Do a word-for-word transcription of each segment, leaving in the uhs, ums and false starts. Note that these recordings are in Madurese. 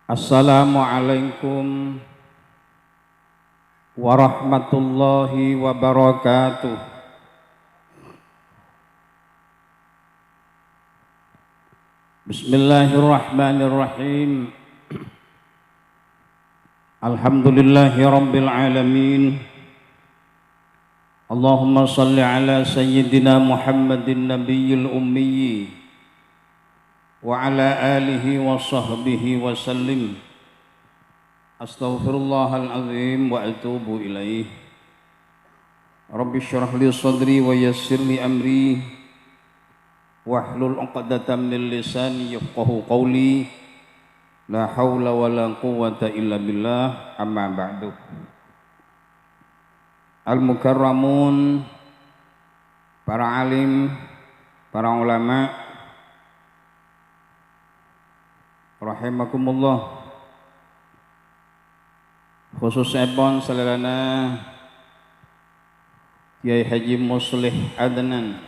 Assalamualaikum warahmatullahi wabarakatuh. Bismillahirrahmanirrahim. Alhamdulillahirabbil alamin. Allahumma shalli ala sayyidina Muhammadin nabiyil ummi wa ala alihi wa sahbihi wa sallim. Astaghfirullahal azim wa atubu ilaih. Rabbi syrah li sadri wa yassir li amri, wahlul uqdatam min lisani yafqahu qawli. La haula wa la quwwata illa billah, amma ba'du. Al-mukarramun, para alim, para ulama, rahimakumullah. Khususèpon salèrana Kiai Haji Muslih Adnan,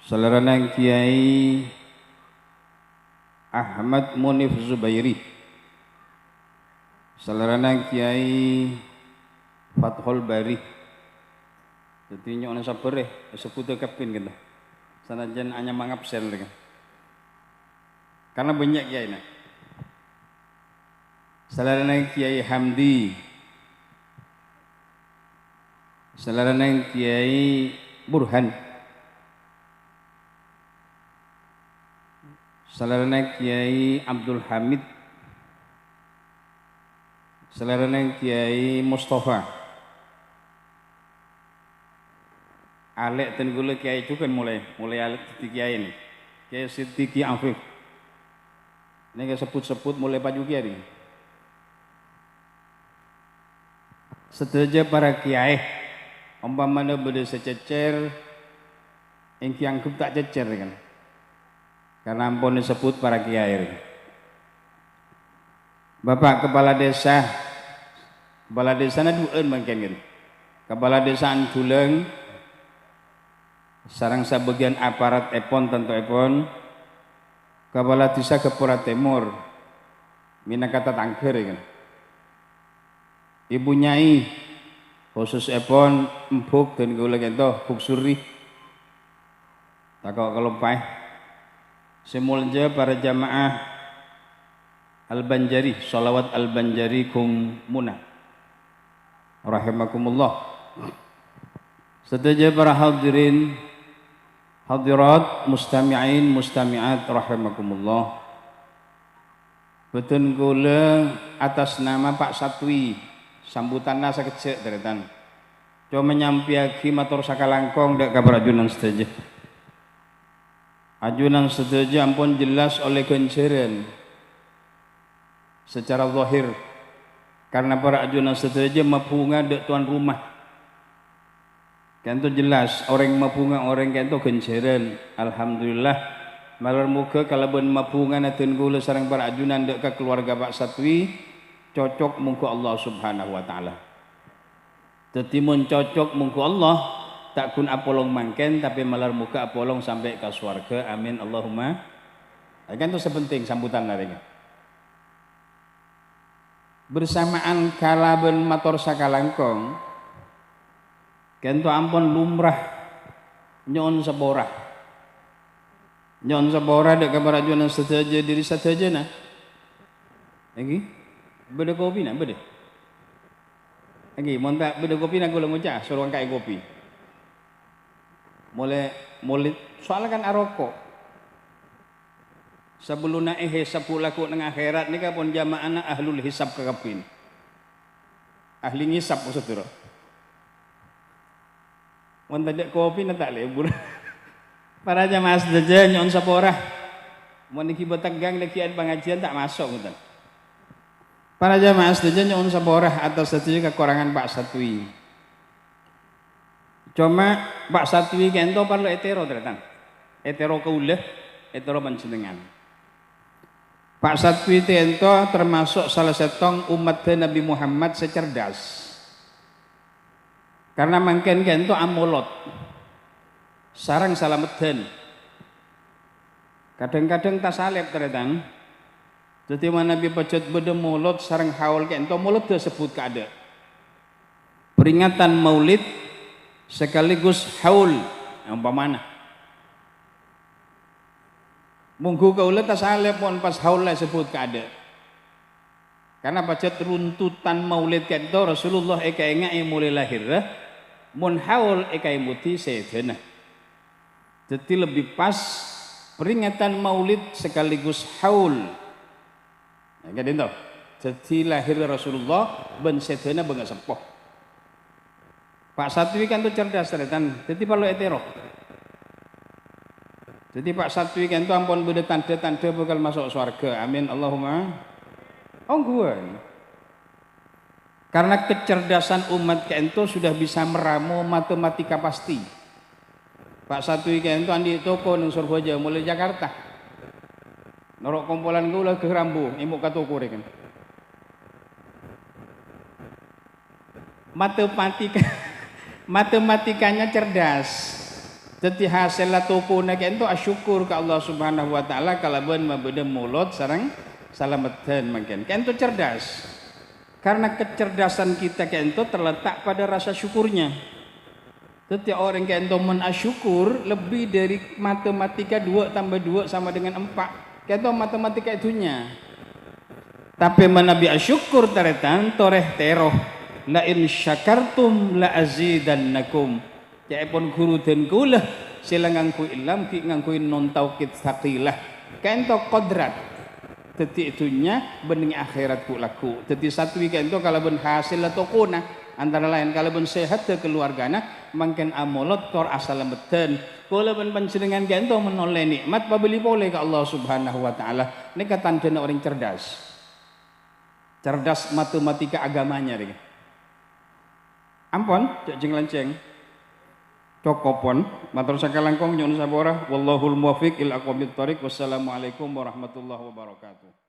salèrana Kiai Ahmad Munif Zubairi, salèrana Kiai Fathul Bari. Dhâddhi nyo'ona sabâr, è, èsebbhudhâ kabbhi, ghânèka. Sanajjân anyama ngabsen, ghânèka. Karena bânnya' kiyaina. Salèrana Kiai Hamdi. Salèrana Kiai Burhan. Salèrana Kiai Abdul Hamid. Salèrana Kiai Mustafa. Alè' dân kaulâ kiyaè jhughân molaè, molaè alè' dhâddhi kiyaè nè. Kiai Siddiqi Afif. Nèka sebbhut-sebbhut molaè paju kiyaè nè. Sadhâjâ para kiyaè, ompamana bâdâ sè cècèr, èngghi anggep ta' cècèr, kan? Karena ampon èsebbhut para kiyaè, kan? Bapak Kepala Desa, Kepala Desana duwâ'ân mangkèn, kan? Kepala Desa Andulang, sareng sabâgiyân aparatèpon, tantoèpon, Kepala Desa Gapura Tèmor, mènangka tatangghâ, kan? Ibu Nyai, khususèpon Embhuk dân kaulâ kènto, Bhuk Suri. Tako' kaloppaè. Sè molja para jamaah Al-Banjari, shalawat Al-Banjari Gung Muna. Rahimakumullah. Sadhâjâ para hadirin, hadirat, mustami'in, mustami'at, rahimakumullah. Bhâdhân kaulâ atas nama Pak Satwi, sambutanna sakejjhâ', tarètan. Coma nyampèyaghi mator sakalangkong dâ' ka para ajunan sadhâjâ. Ajunan sadhâjâ ampon jelas ollè ghânjhârân secara zahir, karena para ajunan sadhâjâ mabhunga dâ' towan rumah. Kènto jelas, orèng mabhunga orèng kènto ghânjhârân. Alhamdulillah, malar moghâ kalabân mabhungana dân kaulâ sareng para ajunan dâ' ka kaluwarga Pak Satwi, cocok mongghu Allah Subhanahu wa Ta'ala. Dhâddhi, mon cocok mongghu Allah, ta' ghun apolong mangkèn, tapè malar moghâ apolong sampè' ka sowarghâ. Amin, Allahumma. Kènto sè penting sambutan narènga. Bersamaan kalabân mator sakalangkong, kènto ampon lumrah nyo'on sapora. Nyo'on sapora dâ' ka para ajunan sadhâjâ, dhâri sadhâjâna. Èngghi? Bâdâ kopina? Bâdâ? Èngghi, mon ta' bâdâ kopina, kaulâ ngoca', soro angka'è kopi. Molè, molè, soalnya kan aroko'. Sabellunna èhisab bu lagghu' neng akhèrat nèka pon jama'anna ahlul hisab kakabbhi. Ahli ngisab, maksud dulu. Mon tadâ' kopina ta' lebur. Para jamaah sadhâjâ nyo'on sapora. Mon èngghi bâtègghâng laggi'ân pangajiyân ta' maso', ngoten. Para jamaah sadhâjâ nyo'on sapora atas sadhâjâ kakorangan Pak Satwi. Coma, Pak Satwi kènto parlo ètèro, tarètan. Ètèro kaulâ, ètèro panjhennengngan. Pak Satwi kènto termasuk salah sèttong ommaddhâ Nabi Muhammad sè cerdas. Karena mangkèn kènto amolot. sareng salameddhân. Kadhâng-kadhâng tasalèp, tarètan. Dhâddhi manabi pajhât bâdâ molod sareng haul ka'ènto molodda sebbhut kaadâ'. Peringatan maulid sekaligus haul, ompamana. Mongghu kaulâ tasalèp mon pas haul la èsebbhut kaadâ'. Karna pajhât runtutan maulid ka'ènto Rasulullah èkaènga'è molaè lahèrra, mon haul èkaèmodhi sèdhâna. Dhâddhi lebbi pas peringatan maulid sekaligus haul. Nah, ka'dinto. Dhâddhi lahèrra Rasulullah bân sèdhâna bângaseppo. Pa' Satwi ka'ènto cerdas, tarètan. Dhâddhi parlo ètèro. Dhâddhi Pa' Satwi ka'ènto ampon bâdâ tandhâ-tandhâ bhâkal maso' sowarghâ. Amin, Allahumma. Ongghuwân. Karena kecerdasan umat ka'ènto sudah bisa meramo matematika pasti. Pa' Satwi ka'ènto andi' toko neng Sorbhâjâ, molaè Jakarta. Noro' kompolan kaulâ ghârambu, èmo' ka toko rèken. Matematika, matematikanya cerdas. Dhâddhi hasèlla tokona ka'ènto asyukur ka Allah Subhanahu wa Ta'ala kalabân mabâdâ molod sareng salameddhân mangkèn. Ka'ènto cerdas. Karena kecerdasan kita ka'ènto terletak pada rasa syukurnya. Dhâddhi orèng ka'ènto mon asyukur lebbi dâri matematika dua tambah dua sama dengan empat. Ka'ènto matematika è dhunnya. Tapè manabi asyukur, tarètan, torè tèro. "La in syakartum la azidannakum." Ca'èpon ghuru dân kaulâ sè la ngangghuy lam ghi' ngangghuy nun taukid tsaqilah. Ka'ènto kodrat. Dhâddhi è dhunnya bân è akhèrat ghu'-lagghu'. Dhâddhi Satwi ka'ènto kalabân hasèlla tokona, antara laèn kalabân sèhaddhâ kaluwargana, mangkèn amolod tor asalameddhân. Kaulâ bân panjhennengngan ka'ènto mon ollè nè'mat pabâli polè ka Allah Subhanahu wa Ta'ala. Nèka tandhâna orèng cerdas. Cerdas matematika agamanya nèka. Ampon, jhâ' jhâng-lanjhâng. Cokop pon. Mator sakalangkong nyo'on sapora. Wallahul muwaffiq ila aqwamit thoriq. Wassalamualaikum warahmatullahi wabarakatuh.